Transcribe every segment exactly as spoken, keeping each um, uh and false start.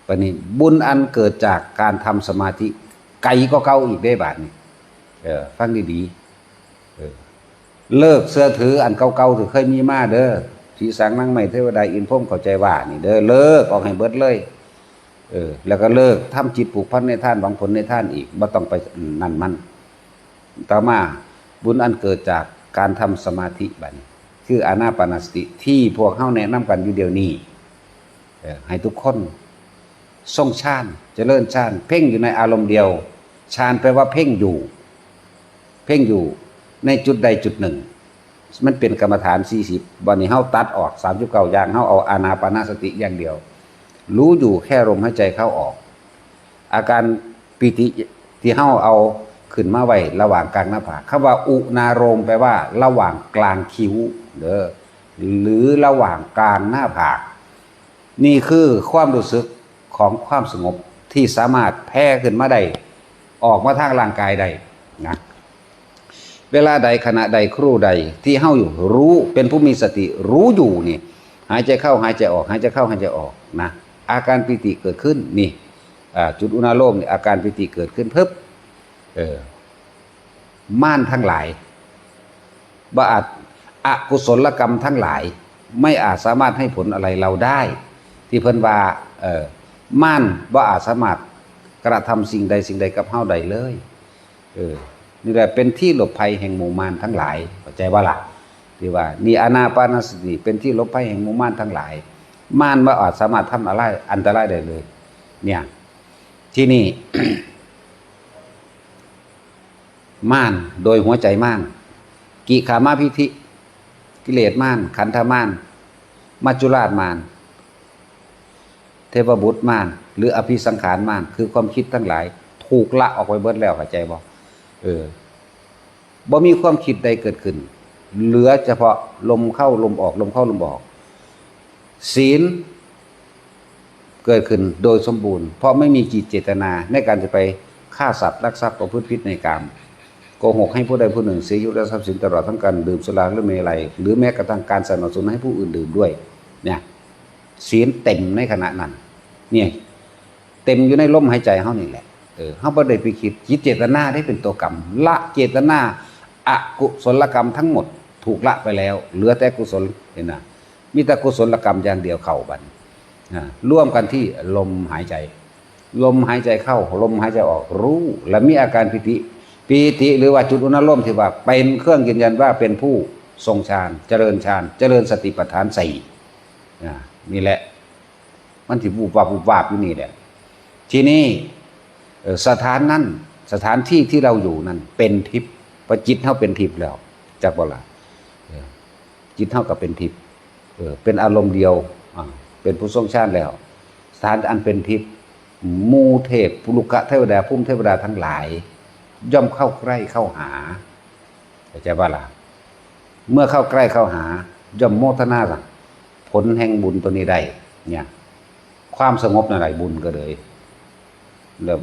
บัดนี้บุญอันเกิดจากการทำสมาธิไกลกว่าเก่าอีกเด้บาดนี้ เออ ฟังดีๆ เออ เลิกเชื่อถืออันเก่าๆที่เคยมีมาเด้อ ผีสางนางไม้เทวดาอินพรหมเข้าใจว่านี่เด้อ เลิกออกให้เบิดเลย เออ แล้วก็เลิกทำจิตผูกพันในทาน หวังผลในทานอีก บ่ต้องไปนั่นมัน ต่อมาบุญอันเกิดจากการทำสมาธิบัดนี้ คืออานาปานสติที่พวกเฮาแนะนำกันอยู่เดี๋ยวนี้ เออ ให้ทุกคนทรงฌาน เจริญฌาน เพ่งอยู่ในอารมณ์เดียว ฌานแปลว่าเพ่งอยู่ เพ่งอยู่ในจุดใดจุดหนึ่ง มันเป็นกรรมฐานสี่สิบ บัดนี้เฮาตัดออกสามสิบเก้าอย่าง เฮาเอาอานาปานสติอย่างเดียว รู้อยู่แค่ลมหายใจเข้าออก อาการปีติที่เฮาเอาขึ้นมาไว้ระหว่างกลางหน้าผาก คำว่าอุณาโลมแปลว่าระหว่างกลางคิ้วเด้อ หรือระหว่างกลางหน้าผาก นี่คือความรู้สึกของความสงบที่สามารถแผ่ขึ้นมาได้ ออกมาทางร่างกายได้นะ เวลาใดขณะใดครู่ใดที่เฮาอยู่รู้เป็นผู้มีสติรู้อยู่นี่ หายใจเข้าหายใจออก หายใจเข้าหายใจออกนะ อาการปีติเกิดขึ้นนี่ อ่า จุดอุณาโลมนี่ อาการปีติเกิดขึ้นปุ๊บ เออ มารทั้งหลาย บ่อาจ อกุศลกรรมทั้งหลาย ไม่อาจสามารถให้ผลอะไรเราได้ ที่เพิ่นว่า เออ มารบ่อาจสามารถกระทำสิ่งใดสิ่งใดกับเฮาได้เลย เออ นี่แหละเป็นที่หลบภัยแห่งหมู่มารทั้งหลาย เข้าใจบ่ล่ะ ที่ว่านี่อานาปานสติเป็นที่หลบภัยแห่งหมู่มารทั้งหลาย มารบ่อาจสามารถทำอะไรอันตรายได้เลย เนี่ย ที่นี่ มารโดยหัวใจมาร กิขามาพิธิ กิเลสมาร ขันธมาร มัจจุราชมาร เทพบุตรมาร หรืออภิสังขารมาร คือความคิดทั้งหลาย ถูกละออกไปเบิดแล้ว เข้าใจบ่ เออ บ่มีความคิดใดเกิดขึ้น เหลือเฉพาะลมเข้าลมออก ลมเข้าลมออก ศีลเกิดขึ้นโดยสมบูรณ์ เพราะไม่มีจิตเจตนาในการจะไปฆ่าสัตว์ ลักทรัพย์ ประพฤติผิดในกาม โกหกให้ผู้ใดผู้หนึ่งเสียชีวิตและทรัพย์สิน ตลอดทั้งการดื่มสุราและเมรัย หรือแม้กระทั่งการสนับสนุนให้ผู้อื่นดื่มด้วย เนี่ย ศีลเต็มในขณะนั้น เนี่ย เต็มอยู่ในลมหายใจเฮานี่แหละ เออ เฮาบ่ได้ไปคิด จิตเจตนาได้เป็นตัวกรรม ละเจตนา อกุศลกรรมทั้งหมดถูกละไปแล้ว เหลือแต่กุศล เห็นนะ มีแต่กุศลกรรมอย่างเดียวเข้าบัดนี้ อ่า ร่วมกันที่ลมหายใจ ลมหายใจเข้า ลมหายใจออก รู้ และมีอาการปีติ ปีติหรือว่าจุดอุณาโลมที่ว่าเป็นเครื่องยืนยันว่าเป็นผู้ทรงฌาน เจริญฌาน เจริญสติปัฏฐานสี่ อ่า นี่แหละ มันสิวูบวาบ วูบวาบอยู่นี่แหละ ทีนี้ เอ่อ สถานนั้น สถานที่ที่เราอยู่นั่นเป็นทิพย์ เพราะจิตเฮาเป็นทิพย์แล้ว จักบ่ล่ะ เออ จิตเฮาก็เป็นทิพย์ เออ เป็นอารมณ์เดียว อ่า เป็นผู้ทรงฌานแล้ว สถานอันเป็นทิพย์ หมู่เทพ ปุรุขะเทวดา ภูมิเทวดาทั้งหลาย ย่อมเข้าใกล้เข้าหา เข้าใจบ่ล่ะ เมื่อเข้าใกล้เข้าหา ย่อมโมทนาผลแห่งบุญตัวนี้ได้ เนี่ย ความสงบนั่นแหละบุญก็เลย แล้ว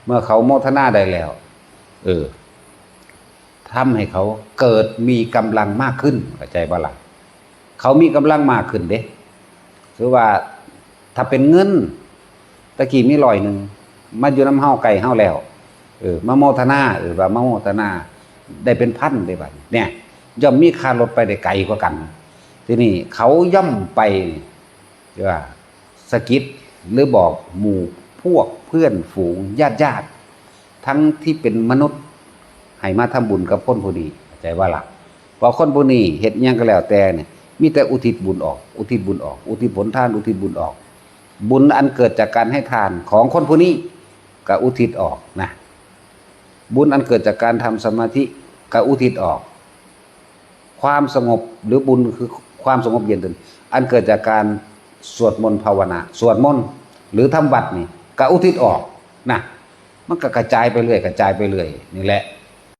เมื่อเขาโมทนาได้แล้ว เออ ทำให้เขาเกิดมีกำลังมากขึ้น เข้าใจบ่ล่ะ เขามีกำลังมากขึ้นเด้ คือว่าถ้าเป็นเงิน ตะกี้มีร้อยหนึ่ง มาอยู่นำเฮา ใกล้เฮาแล้ว เออ มาโมทนา เออ ว่ามาโมทนา ได้เป็นพันได้บัดนี้ เนี่ย ย่อมมีค่ารถไปได้ไกลกว่ากัน ทีนี้เขาย่อมไป เรียกว่าสะกิดหรือบอกหมู่พวกเพื่อนฝูงญาติญาติ ทั้งที่เป็นมนุษย์ ให้มาทำบุญกับคนผู้นี้ เข้าใจบ่ล่ะ เพราะคนผู้นี้เฮ็ดอิหยังก็แล้วแต่เนี่ย มีแต่อุทิศบุญออก อุทิศบุญออก อุทิศผลทาน อุทิศบุญออก บุญอันเกิดจากการให้ทานของคนผู้นี้ ก็อุทิศออกนะ บุญอันเกิดจากการทำสมาธิ ก็อุทิศออก ความสงบหรือบุญคือความสงบเย็นเป็น อันเกิดจากการสวดมนต์ภาวนา สวดมนต์หรือทำวัตรนี่ ก็อุทิศออกนะ มันก็กระจายไปเรื่อย กระจายไปเรื่อย นี่แหละ